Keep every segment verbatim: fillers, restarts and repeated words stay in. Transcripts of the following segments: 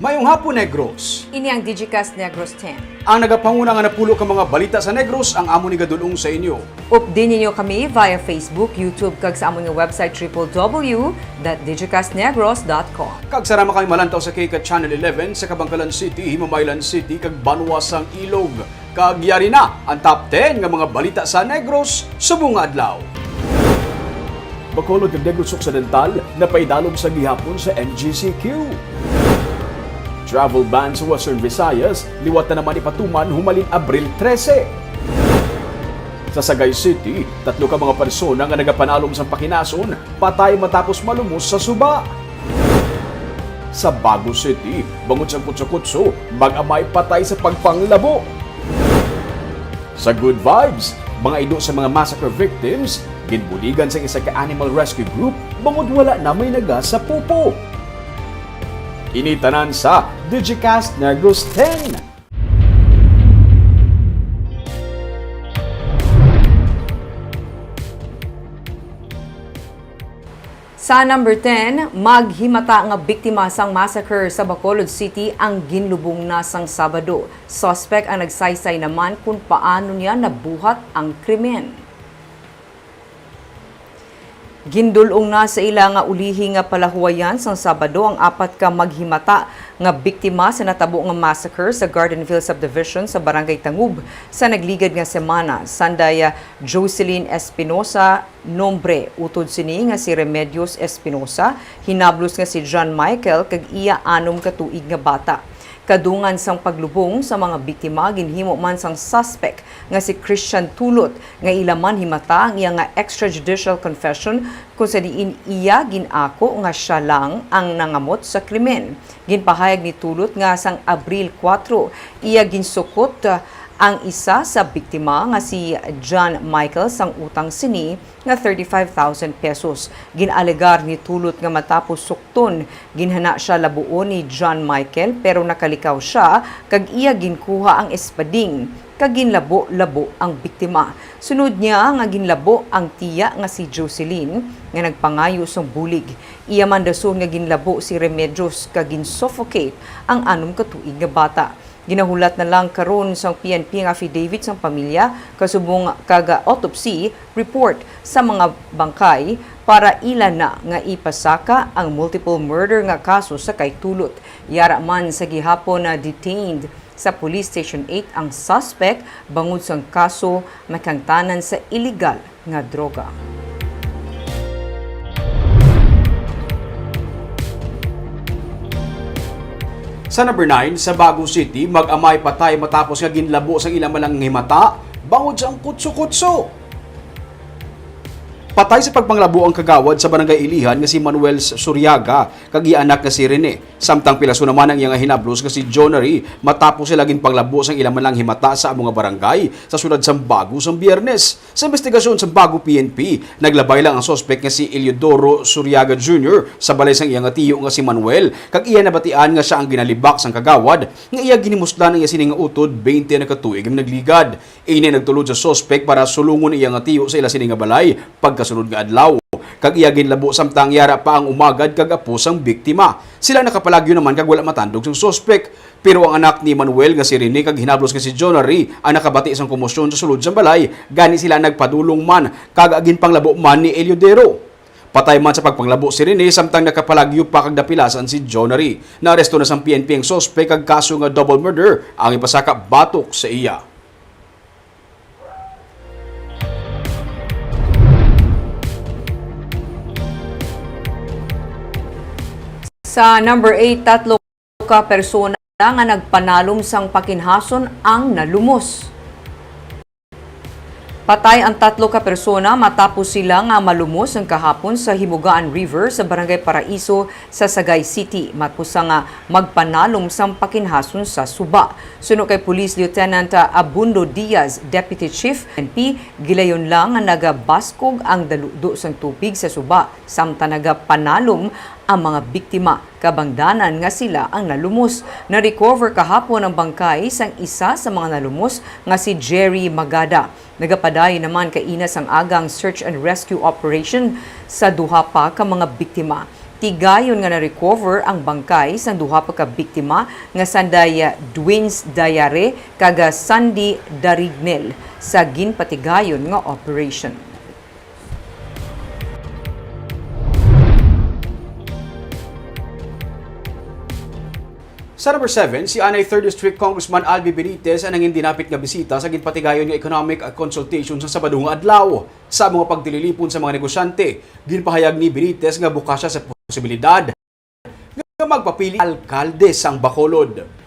Mayong hapon, Negros. Ini ang Digicast Negros ten. Ang nagapanguna nga napulo ka mga balita sa Negros ang amon igadul-ong sa inyo. Updi ninyo kami via Facebook, YouTube, kag sa amon nga website triple W dot digicastnegros dot com. Kag sarama kami malantaw sa K K Channel eleven sa Kabankalan City, Himamaylan City, kag Banwa sang Ilog. Kag yari na ang top ten nga mga balita sa Negros subong nga adlaw. Bacolod kag Negros Occidental napaidalom sa gihapon sa N G C Q. Travel ban sa Western Visayas liwat na naman ipatuman humalin Abril trese. Sa Sagay City, tatlo ka mga persona nga nagapanalom sang pakinason patay matapos malumos sa suba. Sa Bago City, bangod sang kutso-kutso, mag-amay patay sa pagpanglabo. Sa Good Vibes, mga ido sa mga massacre victims, ginbuligan sang isa ka animal rescue group bangod wala na may naga sa pupo. Ini tanan sa Digicast Negros ten. Sa number ten, maghimata nga biktima sang massacre sa Bacolod City ang ginlubong na sang Sabado. Suspek ang nagsaysay naman kon paano niya nabuhat ang krimen. Gindul-ong na sa ila nga ulihi nga palahuwayan sang Sabado ang apat ka maghimata nga biktima sa natabo nga massacre sa Gardenville Subdivision sa Barangay Tangub sa nagligad nga semana, sanday Jocelyn Espinosa, nombre. Utod sini nga si Remedios Espinosa, hinablos nga si John Michael kag iya anom ka tuig nga bata. Kadungan sang paglubong sa mga biktima, ginhimo man sang suspek nga si Christian Tulot nga ila man himata ang iya nga extrajudicial confession, kung sa diin iya gin-ako nga sia lang ang nangamot sa krimen. Ginpahayag ni Tulot nga sang Abril kuwatro, iya ginsukot, ah, ang isa sa biktima nga si John Michael sang utang sini nga thirty-five thousand pesos. Gin-alegar ni Tulot nga matapos sukton, ginhana sia labuon ni John Michael, pero nakalikaw sia kag iya ginkuha ang espading kag ginlabo-labo ang biktima. Sunod niya nga ginlabo ang tiya nga si Jocelyn nga nagpangayo sang bulig. Iya man dason nga ginlabo si Remedios kag gin-suffocate ang anom ka tuig nga bata. Ginahulat na lang karon sang P N P ang affidavit sang pamilya kasubong kag autopsy report sa mga bangkay para ila na nga ipasaka ang multiple murder nga kaso sa kay Tulot. Yara man sa gihapon na detained sa Police Station eight ang suspect bangod sang kaso makangtanan sa iligal nga droga. Sa number nine, sa Bago City, mag-amay patay matapos nga ginlabo sang ila malanghimata bangod sang kutso-kutso. Patay sa pagpanglabo ang kagawad sa Barangay Ilihan nga si Manuel Suriaga kag iya anak nga si Rene. Samtang pilaso naman ang iya nga hinablos nga si Jonary matapos sila ginpanglabo sang ila malanghimata sa amo nga barangay sa siyudad sang Bago sang Biyernes. Sa imbestigasyon sang Bago P N P, naglabay lang ang suspek nga si Eliodoro Suriaga Junior sa balay sang iya nga tiyo nga si Manuel, kag iya nabatian nga sia ang ginalibak sang kagawad nga iya ginhimuslan ang iya sini nga utod, twenty na ka tuig ang nagligad. Ini nagtulod sa suspek para sulungon iya nga tiyo sa ila sini nga balay pagkasunod nga adlaw, kag iya ginlabo samtang yara pa ang umagad kag apo sang biktima. Sila nakapalagyo naman kag wala matandog sang suspek. Pero ang anak ni Manuel nga si Rene kag hinablos nga si Jonary ang nakabati sang komosyon sa sulod sang balay, gani sila nagpadulong man kag ginpanglabo man ni Eliodero. Patay man sa pagpanglabo si Rene samtang nakapalagyo pa kag napilasan si Jonary. Naaresto na sang P N P ang suspek kag kaso nga double murder ang ipasaka batok sa iya. Sa number eight, tatlo ka persona nga nagpanalom sang pakinhason ang nalumos. Patay ang tatlo ka persona matapos sila nga malumos ang kahapon sa Himugaan River sa Barangay Paraiso sa Sagay City, matapos nga magpanalom sang pakinhason sa suba. Suno kay Police Lieutenant Abundo Diaz, Deputy Chief N P, gilayon lang nga nagabaskog ang daludo sang tubig sa suba, samtang nagapanalom ang mga biktima. Kabangdanan nga sila ang nalumos. Na-recover kahapon ang bangkay sang isa sa mga nalumos nga si Jerry Magada. Nagapadayon naman kaina sang aga ang search and rescue operation sa duha pa ka mga biktima. Tigayon nga na-recover ang bangkay sang duha pa ka biktima nga sanday Dwins Dayare kag Sandy Darignel sa ginpatigayon nga operation. Sa number seven, si anay Third District Congressman Albi Benitez ang nangin dinapit nga bisita sa ginpatigayon nga economic consultation sa Sabado nga adlaw. Sa mga pagtililipon sa mga negosyante, ginpahayag ni Benitez nga bukas siya sa posibilidad nga magpapili alkalde sang Bacolod.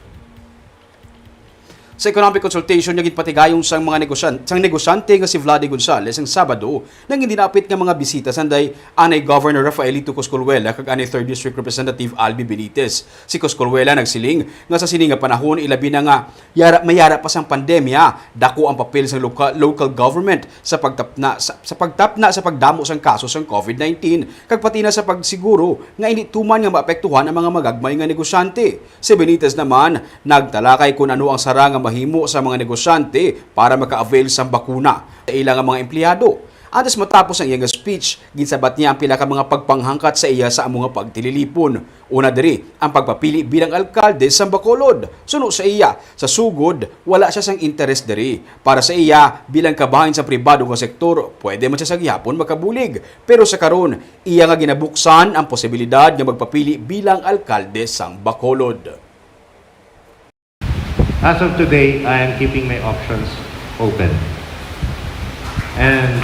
Sa economic consultation nga ginpatigayon sang mga negosyan-, sang negosyante nga si Vlady Gonzales ang Sabado, nangin dinapit nga mga bisita sanday anay Governor Rafaelito Coscolwela kag anay Third District Representative Albi Benitez. Si Coscolwela nagsiling nga sa sini nga panahon, ilabi na nga yara, may yara pa sang pandemya, dako ang papel sang loka-, local government sa pagtapna sa, sa pagtapna sa pagdamo sang kaso sang COVID nineteen, kag pati na sa pagsiguro nga indi tuman nga maapektuhan ang mga magagmay nga negosyante. Si Benitez naman nagtalakay kon ano ang sara nga mahimo sa mga negosyante para maka-avail sang bakuna sa ila nga mga empleyado. Antes matapos ang iya nga speech, ginsabat niya ang pila ka mga pagpanghangkat sa iya sa amo nga pagtililipon. Una diri, ang pagpapili bilang alkalde sa Bacolod. Suno sa iya, sa sugod, wala siya sang interes diri. Para sa iya, bilang kabahin sa pribado nga sektor, pwede man siya sa gihapon makabulig. Pero sa karon, iya nga ginabuksan ang posibilidad nga magpapili bilang alkalde sang Bacolod. As of today, I am keeping my options open. And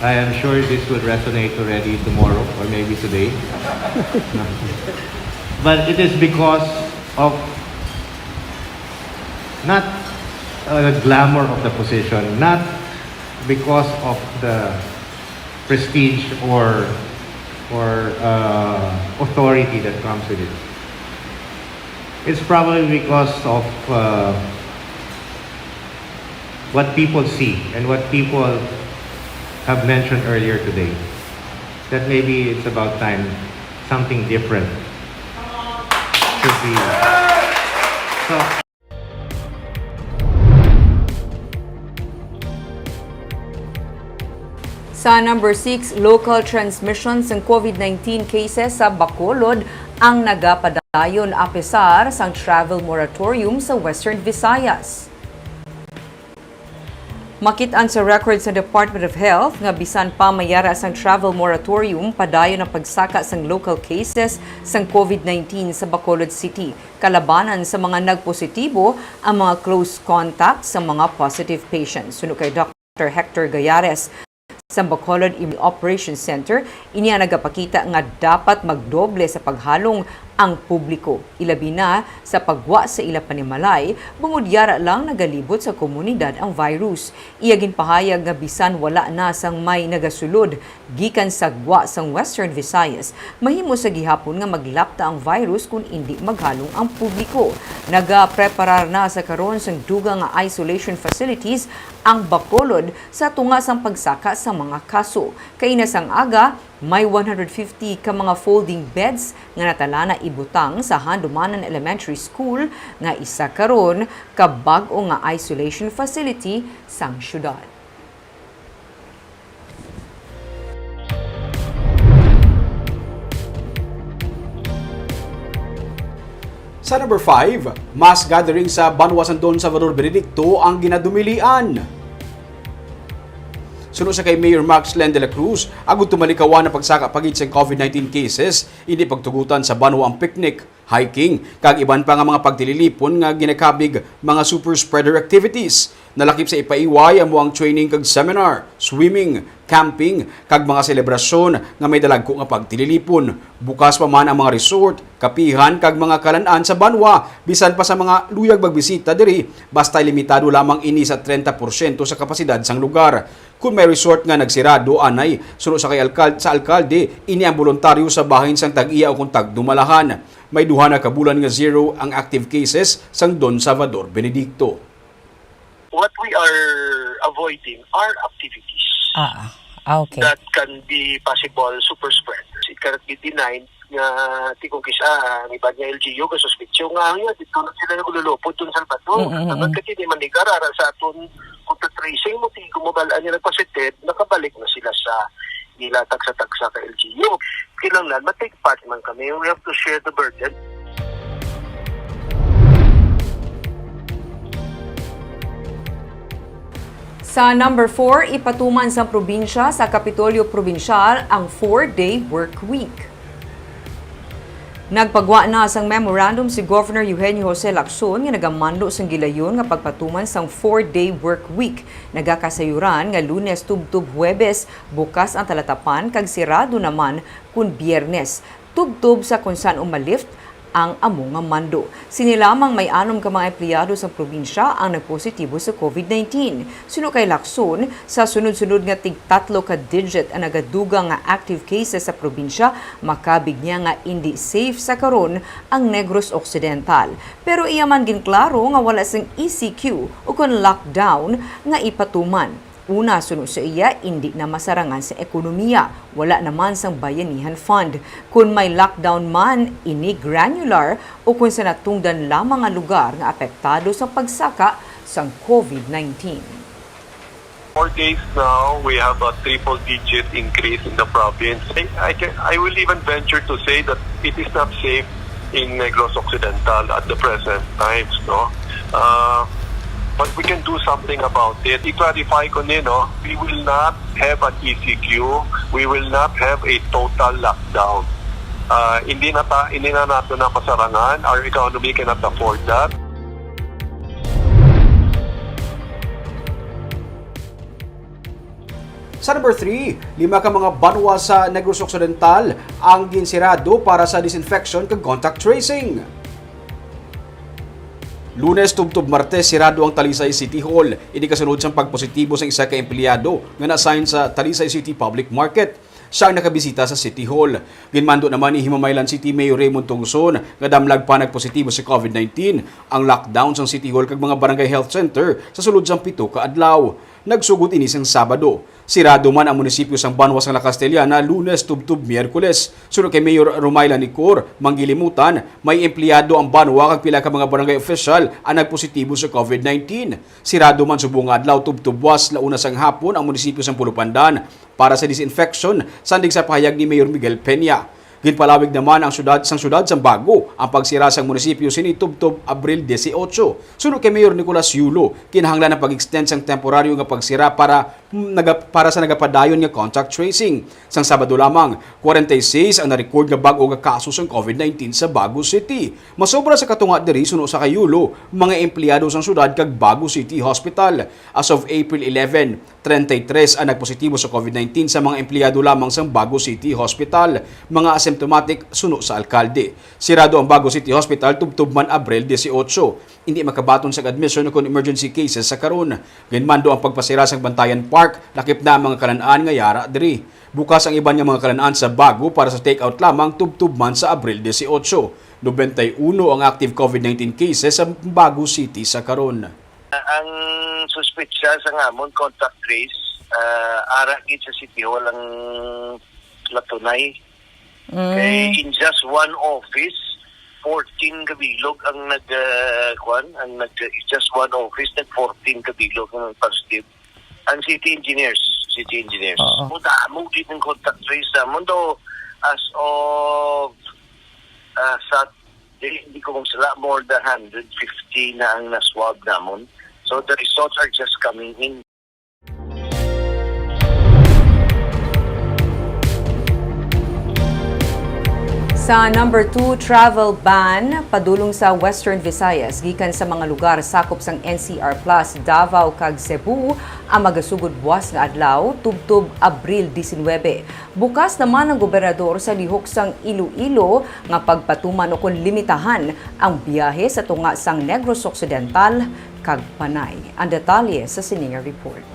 I am sure this will resonate already tomorrow or maybe today. But it is because of not uh, the glamour of the position, not because of the prestige or or uh, authority that comes with it. It's probably because of uh, what people see and what people have mentioned earlier today. That maybe it's about time something different should be. So, Sa number six, local transmission sang COVID nineteen cases sa Bacolod ang nagapadayon apesar sang travel moratorium sa Western Visayas. Makit-an sa record sa Department of Health nga bisan pa may yara sang travel moratorium, padayon ang pagsaka sang local cases sang COVID nineteen sa Bacolod City. Kalabanan sa mga nagpositibo ang mga close contact sa mga positive patients. Suno kay Doctor Hector Gayares, sa Bacolod Emergency Operations Center, ini ang nagapakita nga dapat magdoble sa paghalong ang publiko, ilabi na sa pagwa sa ila panimalay, bangod yara lang nagalibot sa komunidad ang virus. Iya ginpahayag nga bisan wala na sang may nagasulod gikan sa gwa sang Western Visayas, mahimo sa gihapon nga maglapta ang virus kon indi maghalong ang publiko. Nagapreparar na sa karon sang dugang nga isolation facilities ang Bacolod sa tunga sang pagsaka sa mga kaso. Kaina sang aga, may one hundred fifty ka mga folding beds nga natala na ibutang sa Handumanan Elementary School, nga isa karon ka bag-o nga isolation facility sang syudad. Sa number five, mass gathering sa banwa sang Don Salvador Benedicto ang ginadumilian. Suno sa kay Mayor Max Len de la Cruz, agud tumalikawan ang pagsaka pa gid sang COVID nineteen cases, indi pagtugutan sa banwa ang picnic, hiking, kag iban pa nga mga pagtililipon nga ginakabig mga super spreader activities. Nalakip sa ipaiway amo ang training kag seminar, swimming, camping, kag mga selebrasyon nga may dalagko nga pagtililipon. Bukas pa man ang mga resort, kapihan, kag mga kalan-an sa banwa, bisan pa sa mga luyag magbisita diri, basta limitado lamang ini sa trenta porsyento sa kapasidad sang lugar. Kon may resort nga nagsirado anay, suno sa kay alkal-, sa alkalde, ini ang boluntaryo sa bahin sang tag-iya ukon tagdumalahan. May duha na ka bulan nga zero ang active cases sang Don Salvador Benedicto. What we are avoiding are activities Ah, ah, okay. that can be possible super spreaders. It cannot be denied nga ti kung kisa ang iban nga L G U kasuspetsyo nga ang yun, dito na sila naglulupod dun sa Salvador. Mm, mm, Dapat mm. kasi di man ligar ara sa aton Contact tracing mo, tigo mo bal-an nga nagpositive, nakabalik na sila sa ila tagsa-tagsa ka L G U. Kinahanglan, ma-take part man kami. We have to share the burden. Sa number four, ipatuman sa probinsya sa Kapitolyo Probinsyal ang four-day work week. Nagpagwa na sang memorandum si Governor Eugenio Jose Lacson nga nagamando sang gilayon nga pagpatuman sang four-day work week. Nagakasayuran nga Lunes tubtob Huwebes bukas ang talatapan kag sirado naman kon Biyernes, tubtob sa kon san-o ma-lift ang amo nga mando. Sini lamang may anom ka mga empleyado sa probinsya ang nagpositibo sa COVID nineteen. Suno kay Lacson, sa sunod-sunod nga tig tatlo ka digit ang nagadugang nga active cases sa probinsya, makabig niya nga indi safe sa karon ang Negros Occidental. Pero iya man ginklaro nga wala sing E C Q o kon lockdown nga ipatuman. Una, suno sa iya, indi na masarangan sa ekonomiya, wala naman sang Bayanihan Fund. Kon may lockdown man, ini granular o kon sa natungdan lamang nga lugar nga apektado sa pagsaka sang COVID nineteen. Four days now, we have a triple-digit increase in the province. I, I, can, I will even venture to say that it is not safe in Negros Occidental at the present times, no? Uh, but we can do something about it. I-clarify ko ni, no, we will not have an E C Q. We will not have a total lockdown. Uh, hindi na ta, hindi na nato na masarangan. Our economy cannot afford that. Sa number three, lima ka mga banwa sa Negros Occidental ang ginsirado para sa disinfection kag contact tracing. Lunes tubtob Martes, sirado ang Talisay City Hall. Ini kasunod sang pagpositibo sang isa ka empleyado nga na-assign sa Talisay City Public Market. Siya ang nakabisita sa City Hall. Ginmando naman ni Himamaylan City Mayor Raymond Tongson nga damlag pa nagpositibo sa COVID nineteen ang lockdown sang City Hall kag mga Barangay Health Center sa sulod sang pito ka adlaw. Nagsugod ini sang Sabado. Sirado man ang munisipyo sang banwa sang La Castellana Lunes tubtob Miyerkules. Suno kay Mayor Romayla Nicor Manggilimutan, may empleyado ang banwa kag pila ka mga barangay official ang nagpositibo sa COVID nineteen. Sirado man subong nga adlaw tubtob buas la una sang hapon ang munisipyo sang Pulupandan para sa disinfection, sandig sa pahayag ni Mayor Miguel Peña. Ginpalawig naman ang syudad sang syudad sang Bago ang pagsira sang munisipyo sini tubtob Abril dieciocho. Suno kay Mayor Nicolas Yulo, kinahanglan ang pag-extend sang temporaryo nga pagsira para, naga, para sa nagapadayon nga contact tracing. Sang Sabado lamang, forty-six ang na-record nga bag-o nga kaso sang COVID nineteen sa Bago City. Masobra sa katunga diri, suno sa kay Yulo, mga empleyado sang syudad kag Bago City Hospital. As of April eleven, treinta y tres ang nagpositibo sa COVID nineteen sa mga empleyado lamang sang Bago City Hospital, mga asymptomatic suno sa alkalde. Sirado ang Bago City Hospital tubtob man Abril dieciocho. Indi makabaton sang admission kon emergency cases sa karon. Ginmando ang pagpasira sang Bantayan Park, lakip na ang mga kalan-an nga yara diri. Bukas ang iban nga mga kalan-an sa Bago para sa take-out lamang tubtob man sa Abril dieciocho. Noventa y uno ang active COVID nineteen cases sa Bago City sa karon. Ang suspetsya sa ngamon contact trace, ah, ara gid sa City Hall ang latunay. Kay in just one office, fourteen kabilog ang nag, ah, kwan, ang nag, just one office, nag fourteen kabilog ang positive. Ang city engineers, city engineers. Oo. Mudamo gid ang contact trace namon, though as of, ah, Saturday, hindi ko kung sala, more than hundred fifty na ang na-swab namon. So the results are just coming in. Sa number two, travel ban padulong sa Western Visayas gikan sa mga lugar sakop sang N C R Plus, Davao kag Cebu ang magasugod buwas nga adlaw tubtob Abril diecinuebe. Bukas naman ang gobernador sa lihok sang Iloilo nga pagpatuman ukon limitahan ang biyahe sa tunga sang Negros Occidental kag Panay. Ang detalye sa sini nga report.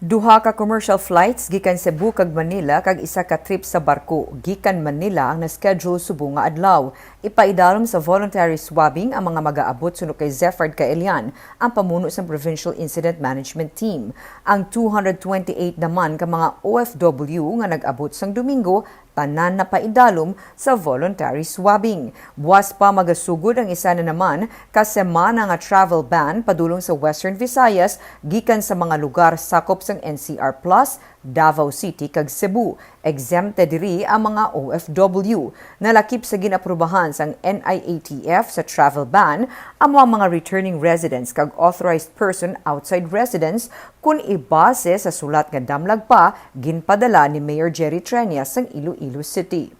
Duha ka commercial flights gikan Cebu kag Manila kag isa ka trip sa barko gikan Manila ang na-schedule subong nga adlaw. Ipaidalom sa voluntary swabbing ang mga mag-aabot, suno kay Zephard Caelian, ang pamuno sang Provincial Incident Management Team. Ang two hundred twenty-eight naman ka mga O F W nga nag-abot sang Domingo Tanan napaidalom sa voluntary swabbing. Buas pa magasugod ang isa na naman ka semana nga travel ban padulong sa Western Visayas gikan sa mga lugar sakop sang N C R plus, Davao City kag Cebu. Exempted diri ang mga O F W. Nalakip sa ginaprubahan sang N I A T F sa travel ban amo ang mga returning residents kag authorized person outside residence, kun ibase sa sulat nga damlag pa ginpadala ni Mayor Jerry Treñas sang Iloilo City.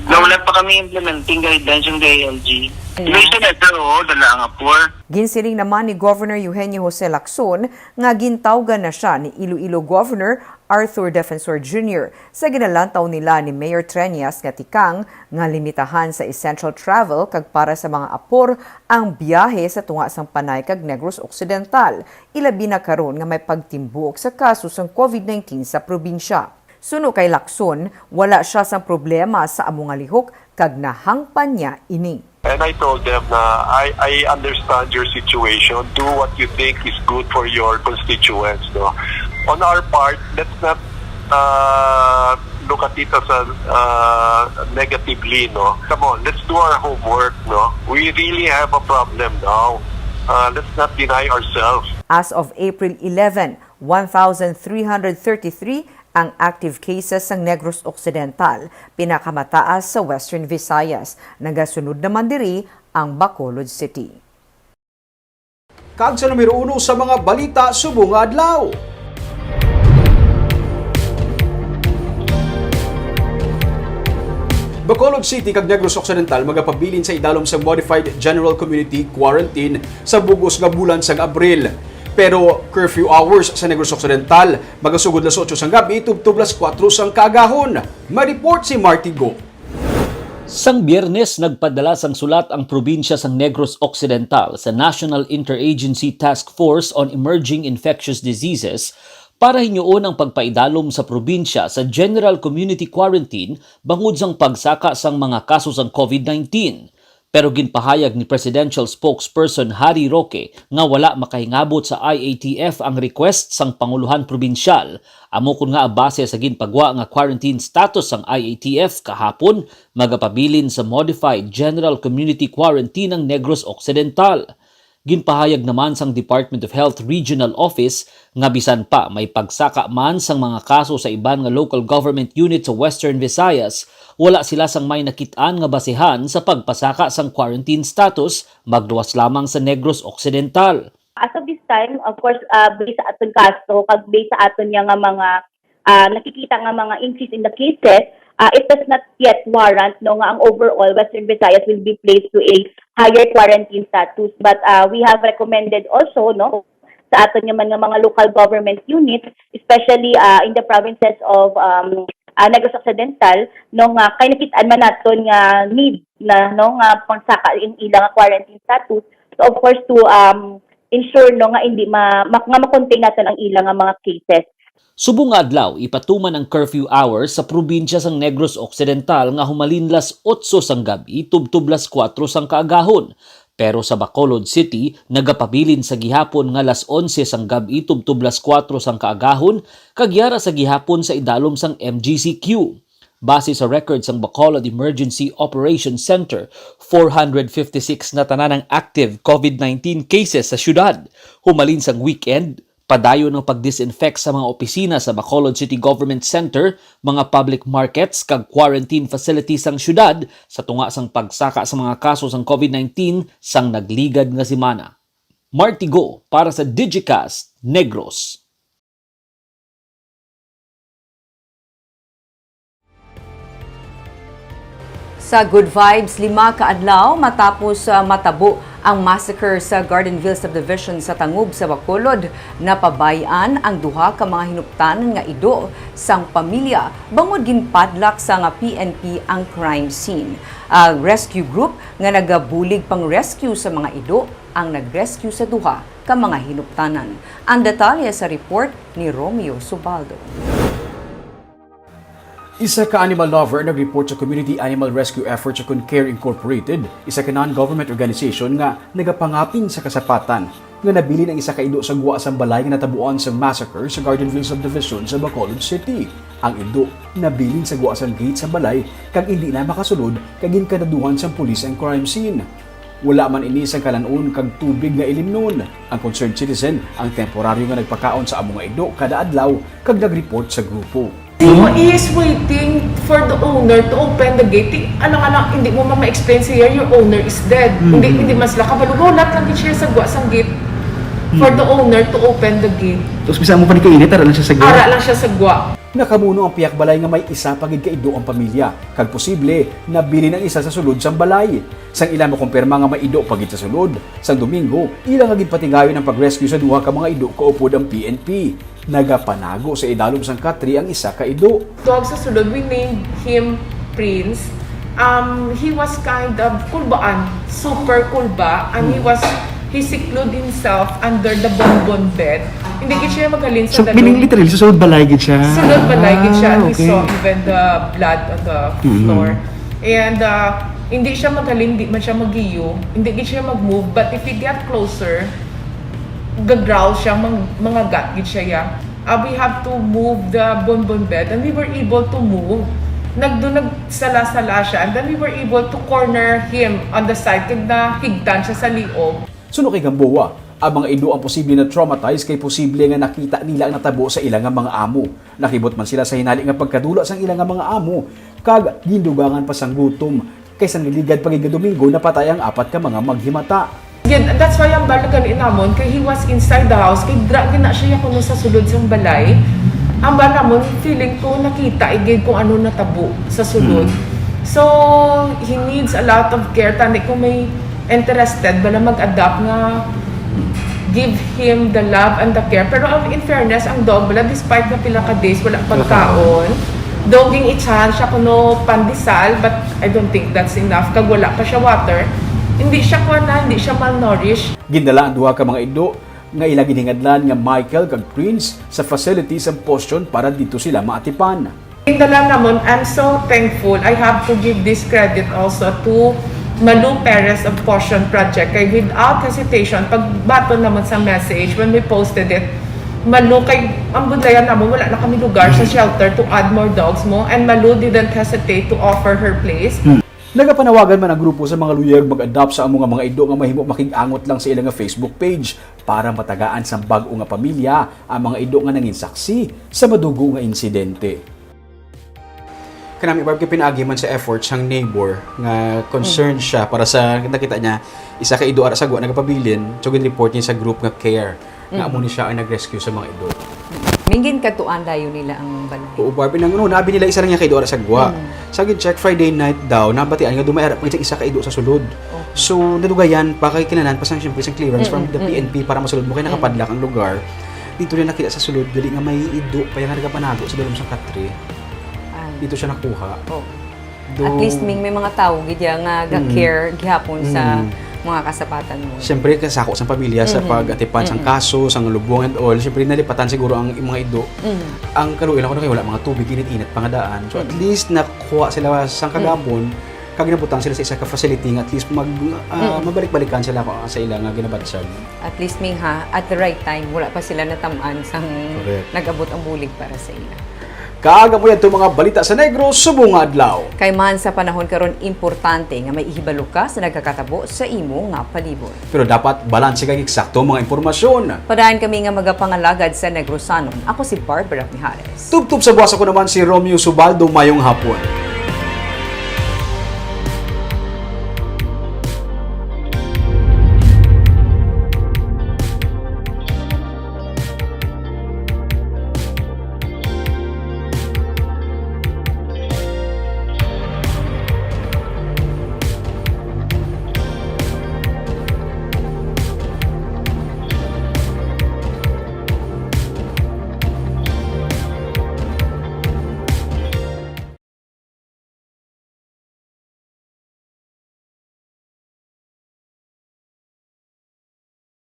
Na wala pa kami implementing guidelines ng D I L G. Kaya? May sa letter, oo, dala ang apor. Ginsiling naman ni Governor Eugenio Jose Lacson nga gintawgan na siya ni Iloilo Governor Arthur Defensor Junior sa ginalantaw nila ni Mayor Treñas nga tikang nga limitahan sa essential travel kag para sa mga apor ang biyahe sa tunga sang Panay kag Negros Occidental, ilabi na karon nga may pagtimbuok sa kaso sang covid nineteen sa probinsya. Suno kay Lacson, wala siya sang problema sa amo nga lihok kag nahangpan niya ini. And I told them na, "I, I understand your situation. Do what you think is good for your constituents, no?" On our part, let's not, uh, look at it as a, uh, negatively, no? Come on, let's do our homework, no? We really have a problem now. Uh, let's not deny ourselves. As of April eleven, one thousand three hundred thirty-three ang active cases sang Negros Occidental, pinakamataas sa Western Visayas. Nagasunod naman diri ang Bacolod City. Kag sa numero uno sa mga balita subong nga adlaw. Bacolod City kag Negros Occidental magapabilin sa idalom sa Modified General Community Quarantine sa bug-os nga bulan sang Abril. Pero curfew hours sa Negros Occidental magasugod las otso sang gabi tubtob las kuwatro sang kaagahon. May report si Marty Go. Sang Biyernes, nagpadala sang sulat ang probinsya sang Negros Occidental sa National Interagency Task Force on Emerging Infectious Diseases para hinuon ang pagpaidalom sa probinsya sa general community quarantine bangod sang pagsaka sang mga kaso sang covid nineteen. Pero ginpahayag ni Presidential Spokesperson Harry Roque nga wala makahingabot sa I A T F ang request sang Pangulohan Probinsyal, amo kon ngaa base sa ginpagwa nga quarantine status sang I A T F kahapon, magapabilin sa Modified General Community Quarantine ang Negros Occidental. Ginpahayag naman sang Department of Health Regional Office nga bisan pa may pagsaka man sang mga kaso sa iban nga local government unit sa Western Visayas, wala sila sang may nakit-an nga basehan sa pagpasaka sang quarantine status magluwas lamang sa Negros Occidental. As of this time, of course, uh, based sa aton kaso, kag based sa aton niya nga mga, uh, nakikita nga mga increase in the cases, uh, it does not yet warrant, no, nga ang overall Western Visayas will be placed to a higher quarantine status. But, uh, we have recommended also, no, sa aton nga man nga mga local government units, especially, uh, in the provinces of, um, uh, Negros Occidental, no, nga kay nakit-an man naton nga need na, no, nga pangsaka ang ila nga quarantine status. So, of course, to, um, ensure, no, nga hindi ma-, ma-, nga ma-contain naton ang ila nga mga cases. Subong nga adlaw, ipatuman ang curfew hours sa probinsya sang Negros Occidental nga humalin las otso sang gab-i tubtob las kuwatro sang kaagahon. Pero sa Bacolod City, nagapabilin sa gihapon nga las onse sang gab-i tubtob las kuwatro sang kaagahon, kag yara sa gihapon sa idalom sang M G C Q. Base sa record sang Bacolod Emergency Operations Center, four hundred fifty-six na tanan ang active covid nineteen cases sa syudad. Humalin sang weekend, padayon ang pag-disinfect sa mga opisina sa Bacolod City Government Center, mga public markets, kag quarantine facilities sang syudad sa tunga sang pagsaka sa mga kaso sang covid nineteen sang nagligad nga semana. Marty Go para sa Digicast Negros. Sa Good Vibes, lima ka adlaw matapos, ah, matabo ang massacre sa Gardenville Subdivision sa Tangub sa Bacolod, napabay-an ang duha ka mga hinuptanan nga ido sang pamilya bangod ginpadlak sang P N P ang crime scene. Ang rescue group nga nagabulig pang-rescue sa mga ido ang nag-rescue sa duha ka mga hinuptanan. Ang detalye sa report ni Romeo Subaldo. Isa ka animal lover nag-report sa Community Animal Rescue Efforts ukon CARE Incorporated, isa ka non-government organization nga nagapangapin sa kasapatan. nga nabilin ang isa ka ido sa gwa sang balay nga natabuan sang massacre sa Garden View Subdivision sa Bacolod City. Ang ido nabilin sa gwa sang gate sa balay kag indi na makasulod kag ginkandaduhan sang pulis ang crime scene. Wala man ini sang kalan-on kag tubig nga ilimnon. Ang concerned citizen ang temporaryo nga nagpakaon sa amo nga ido kada adlaw kag nag-report sa grupo. He wa-, he is waiting for the owner to open the gate. Ti-, ano nga lang, hindi mo man ma-explain siya, your owner is dead. Mm. Hindi, hindi man sila kabalo. Gulat lang gid siya sa gwa sang gate for Mm. the owner to open the gate. Tapos bisa mo pa ni kainit, ara lang siya sa gwa. Ara lang siya sa gwa. Nakamuno ang pihak balay nga may isa pa gid ka ido ang pamilya, kag posible nabilin ang isa sa sulod sang balay. Sang ila makumpirma nga may ido pa gid sa sulod, sang Domingo, ila nga ginpatigayon ang pag-rescue sa duha ka mga ido kaupod ang P N P. Nagapanago sa idalom sang katre ang isa ka ido. Dog sa sulod, we named him Prince. Um, he was kind of kulbaan, super kulba, and he Hmm. was, he secluded himself under the bonbon bed. Hindi gid siya maghalin sa So, dalom. Meaning literally, sa sulod balay gid siya? Sulod balay gid siya, Ah, and we okay. saw even the blood on the Mm. floor. And, uh, hindi siya maghalin, hindi man siya magiyo, hindi gid siya mag-move, but if you get closer, gagrowl siya, mang-, mangagat gid siya, ya. Uh, we have to move the bonbon bed, and we were able to move. Nagdo-, nagsala-sala siya, and then we were able to corner him on the side, kag nahigtan siya sa liog. Suno kay Gamboa, ang mga ido ang posible na traumatized kay posible nga nakita nila ang natabo sa ila nga mga amo. Nakibot man sila sa hinali nga pagkadula sang ila nga mga amo, kag gindugangan pa sang gutom, kay sang naligad pa gid nga Domingo napatay ang apat ka mga maghimata. Gid, that's why ang bala gani namon, kay he was inside the house, kay dra gid na siya kuno sa sulod sang balay. Ang bala namon, feeling ko nakita igid kung ano natabo sa sulod. Mm. So, he needs a lot of care. Tani kung may interested bala mag-adopt nga give him the love and the care. Pero ang, in fairness, ang dog bala, despite nga pila ka days wala Wala pagkaon, pagkaon. Though ging-itsahan siya kuno pandesal, but I don't think that's enough. Kag wala pa siya water, hindi siya kuwan na, hindi siya malnourished. Gindala ang duha ka mga ido nga ila ginhingadlan nga Michael kag Prince sa facility sang Posyon para didto sila maatipan. Gindala namon, I'm so thankful. I have to give this credit also to Malu Perez of Posyon Project. Kay without hesitation, pagbaton namon sa message when we posted it, Malu, kay ang budlayan namon, wala na kami lugar sa shelter to add more dogs mo, and Malu didn't hesitate to offer her place. Hmm. Nagapanawagan man ang grupo sa mga luyag mag-adopt sa amo nga mga ido nga mahimo makig-angot lang sa ila nga Facebook page para matagaan sang bag-o nga pamilya ang mga ido nga nangin saksi sa madugo nga insidente. Kanami, Barb, kay pinaagi man sa efforts sang neighbor nga concerned Mm. siya para sa nakita niya isa ka ido ara sa gwa nagapabilin, so gin-report niya sa group nga care nga Mm. amo ni siya ang nag-rescue sa mga ido. Mingin kadtuan dayon nila ang balay. Oo, Barb, nang, no, naabi nila isa lang niya ka ido ara sa gwa. Mm. Sa gin-check Friday night daw, nabatian nga dumay ara pa isa ka ido sa sulod. Okay. So, nadugayan pa kay kinahanglan pa sang, siyempre, sang clearance from Mm, the mm. P N P para masulod mo kay Mm. nakapadlock ang lugar. Dito na nakita sa sulod, gali nga may ido pa yung nagapanago sa dalom sa katre. Ay. Dito siya nakuha. Oh. Do- At least, may, may mga tao gid ya nga Mm. ga-care gihapon sa Mm. mga kasapatan mo. Siyempre, kasako sa pamilya, sa Mm-hmm. pag-atipan, sang Mm-hmm. kaso, sang lubong and all, siyempre, nalipatan siguro ang mga ido. Mm-hmm. Ang kaluoy lang ko na kay wala mga tubig, init-init pa nga daan. So, at Mm-hmm. least, nakuha sila sang Mm-hmm. kagahapon, kag nabutang sila sa isa ka facility nga at least mag-, ah, Mm-hmm. mabalik-balikan sila ko-, sa ila nga ginabatyag. At least, Ming, ha, at the right time, wala pa sila natamaan sang Correct. nag-abot ang bulig para sa ila. Kag amo yadto mga balita sa Negros subong nga adlaw. Kay man sa panahon karon, importante nga may ihibalo ka sa nagakatabo sa imo nga palibot. Pero dapat balanse kag eksakto ang mga impormasyon. Padayon kami nga magapangalagad sa Negrosanon. Ako si Barbara Mijares. Tubtob sa buwas, ako naman si Romeo Subaldo. Mayong hapon.